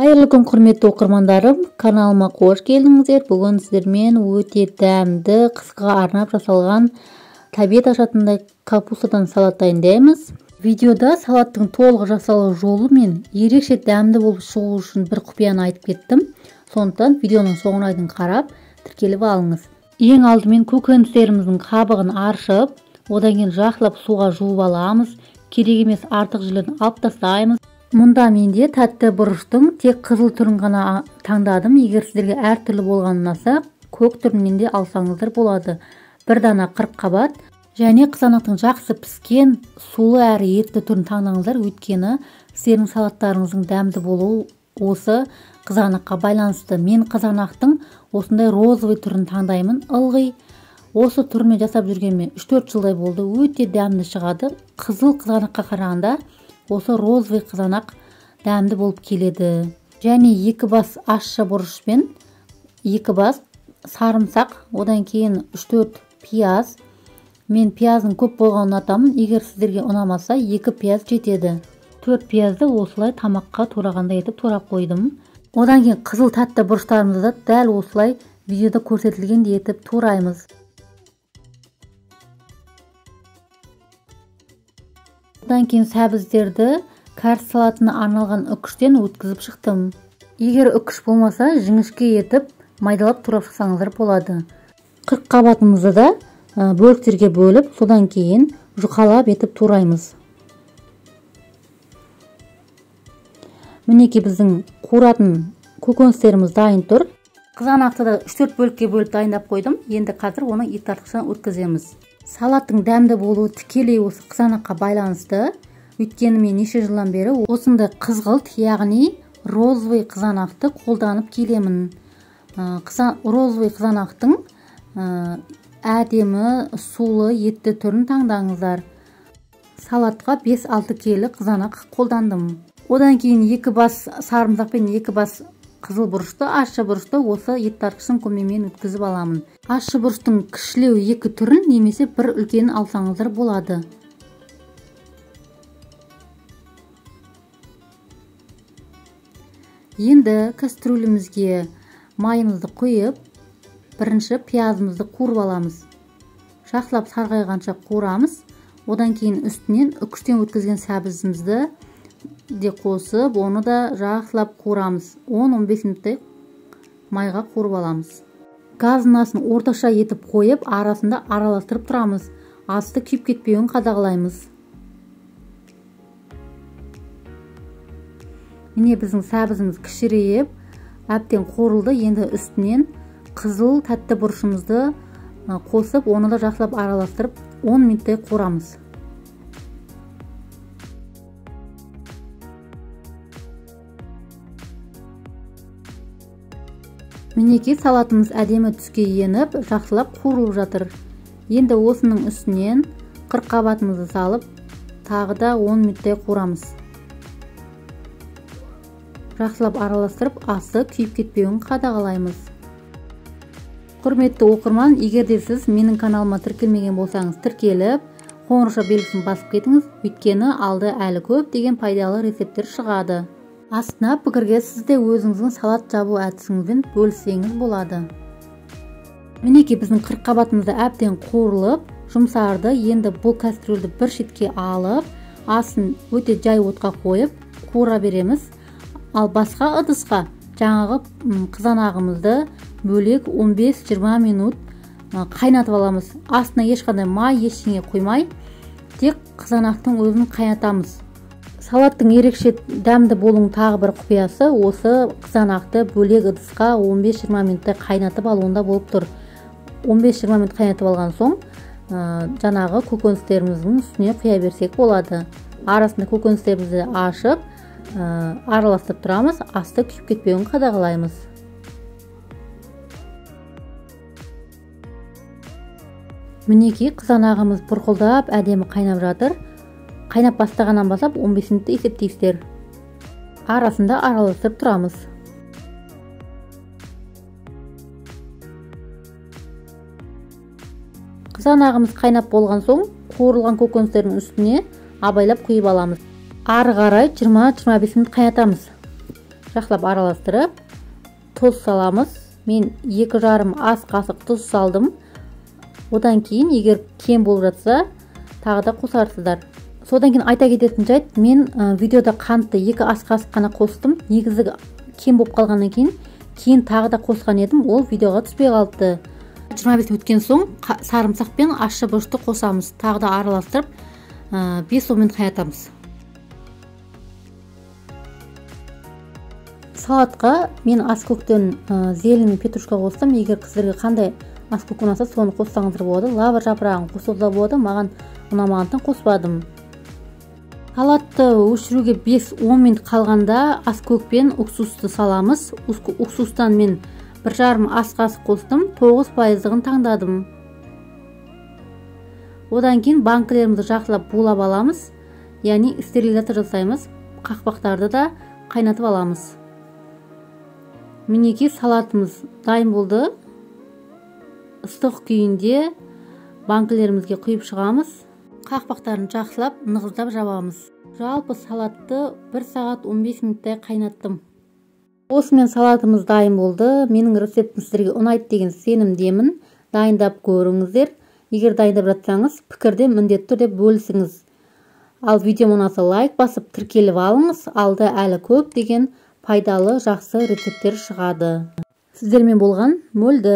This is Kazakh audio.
Қайырлы күн, құрметті оқырмандарым, каналыма қош келдіңіздер. Бүгін сіздермен өте дәмді, қысқа арнап жасалған тәбет ашатындай капустадан салат дайындаймыз. Видеода салаттың толық жасалу жолы мен ерекше дәмді болып шығу үшін бір құпияны айтып кеттім. Сондықтан видеоның соңына дейін қарап, тіркеліп алыңыз. Ең алдымен көкөністеріміздің қабығын аршып, одан кейін жақсылап суға жуып аламыз. Керек емес артық жілін алып тастаймыз. Мұнда менде тәтті бұрыштың тек қызыл түрін ғана таңдадым. Егер сіздерге әртүрлі болғанын ұнаса, көк түрінен де алсаңыздар болады. Бір дана 40 қабат және қызанақтың жақсы піскен, сулы әрі етті түрін таңдаңыздар. Өйткені сіздердің салаттарыңыздың дәмді болуы осы қызанаққа байланысты. Мен қызанақтың осындай розовый түрін таңдаймын ылғи. Осы түрмен жасап жүргеніме 3-4 жылдай болды. Өте дәмді шығады. Қызыл қызанаққа қарағанда осы розовый қызанақ дәмді болып келеді. Және 2 бас ащы бұрыш пен 2 бас сарымсақ, одан кейін 3-4 пияз. Мен пияздың көп болғанын ұнатамын. Егер сіздерге ұнамаса, 2 пияз жетеді. 4 пиязды осылай тамаққа турағандай етіп турап қойдым. Одан кейін қызыл тәтті бұрыштарымызды да дәл осылай видеода көрсетілгендей етіп тураймыз. Одан кейін сәбіздерді кәріс салатына арналған үкіштен өткізіп шықтым. Егер үкіш болмаса, жіңішке етіп майдалап турап шықсаңыздар болады. 40 қабатымызды да бөліктерге бөліп, содан кейін жұқалап етіп тураймыз. Мінекей біздің қуыратын көкөністеріміз дайын тұр. Қызанақты да 3-4 бөлікке бөліп дайындап қойдым. Енді қазір оны ет тартқыштан өткіземіз. Салаттың дәмді болуы тікелей осы қызанаққа байланысты. Өйткені мен неше жылдан бері осындай қызғылт, яғни розовый қызанақты қолданып келемін. Розовый қызанақтың әдемі, сулы, етті түрін таңдаңыздар. Салатқа 5-6 келі қызанақ қолдандым. Одан кейін 2 бас сарымсақ пен 2 бас қызыл бұрышты, ащы бұрышты осы ет тартқыштың көмегімен өткізіп аламын. Ащы бұрыштың кішілеу 2 түрін немесе бір үлкенін алсаңыздар болады. Енді кастрюлімізге майымызды құйып, бірінші пиязымызды қуырып аламыз. Жақсылап сарғайғанша қуырамыз. Одан кейін үстінен үкіштен өткізген сәбізімізді де қосып, оны да жақсылап қуырамыз. 10-15 минуттай майға қуырып аламыз. Газдың астын орташа етіп қойып, арасында араластырып тұрамыз. Асты күйіп кетпеуін қадағалаймыз. Міне біздің сәбізіміз кішірейіп, әбден қуырылды. Енді үстінен қызыл тәтті бұрышымызды қосып, оны да жақсылап араластырып, 10 минуттай қуырамыз. Мінекей салатымыз әдемі түске еніп, жақсылап қуырылып жатыр. Енді осының үстінен 40 қабатымызды салып, тағы да 10 минуттай қуырамыз. Жақсылап араластырып, асы күйіп кетпеуін қадағалаймыз. Құрметті оқырман, егер де сіз менің каналыма тіркелмеген болсаңыз, тіркеліп, қоңырауша белгісін басып кетіңіз. Өйткені алда әлі көптеген пайдалы рецепттер шығады. Астына пікірге сіз де өзіңіздің салат жабу әдісіңізбен бөліссеңіз болады. Мінекей біздің 40 қабатымыз әбден қуырылып, жұмсарды. Енді бұл кастрюльді бір шетке алып, астын өте жай отқа қойып, қуыра береміз. Ал басқа ыдысқа жаңағы қызанағымызды бөлек 15-20 минут қайнатып аламыз. Астына ешқандай май, ештеңе қоймай, тек қызанақтың өзін қайнатамыз. Салаттың ерекше дәмді болуының тағы бір құпиясы осы қызанақты бөлек ыдысқа 15-20 минуттай қайнатып алуында болып тұр. 15-20 минут қайнатып алған соң, жаңағы көкөністеріміздің үстіне құя берсек болады. Арасында көкөністерімізді ашып, араластырып тұрамыз, асты күйіп кетпеуін қадағалаймыз. Мінекей қызанағымыз бұрқылдап әдемі қайнап жатыр. Қайнап бастағаннан бастап 15 минутты есептейсіздер. Арасында араластырып тұрамыз. Қызанағымыз қайнап болған соң, қуырылған көкөністердің үстіне абайлап құйып аламыз. Ары қарай 20-25 минут қайнатамыз. Жақсылап араластырып, тұз саламыз. Мен 2,5 ас қасық тұз салдым. Одан кейін егер кем болып жатса, тағы да қосарсыздар. Содан кейін айта кететін жайт, мен видеода қантты 2 ас қасық қана қостым. Негізі кем болып қалғаннан кейін тағы да қосқан едім, ол видеоға түспей қалыпты. 25 өткен соң сарымсақ пен ащы бұрышты қосамыз. Тағы да араластырып, 5-10 минут қайнатамыз. Салатқа мен аскөктен зелень мен петрушка қостым. Егер сіздерге қандай аскөк ұнаса, соны қоссаңыздар болады. Лавр жапырағын қосуға да болады. Маған ұнамағандықтан қоспадым. Салатты өшіруге 5-10 минут қалғанда аскөк пен уксусты саламыз. Уксустан мен 1,5 ас қасық қостым, 9%-ын таңдадым. Одан кейін банкілерімізді жақсылап булап аламыз, яғни стерилизация жасаймыз. Қақпақтарды да қайнатып аламыз. Мінекей салатымыз дайын болды. Ыстық күйінде банкілерімізге құйып шығамыз. Қақпақтарын жақсылап нығыздап жабамыз. Жалпы салатты 1 сағат 15 минуттай қайнаттым. Осымен салатымыз дайын болды. Менің рецептім сіздерге ұнайды деген сенімдемін. Дайындап көріңіздер. Егер дайындап жатсаңыз, пікірде міндетті түрде бөлісіңіз. Ал видеом ұнаса лайк басып тіркеліп алыңыз. Алда әлі көп деген пайдалы жақсы рецепттер шығады. Сіздермен болған Мөлдір.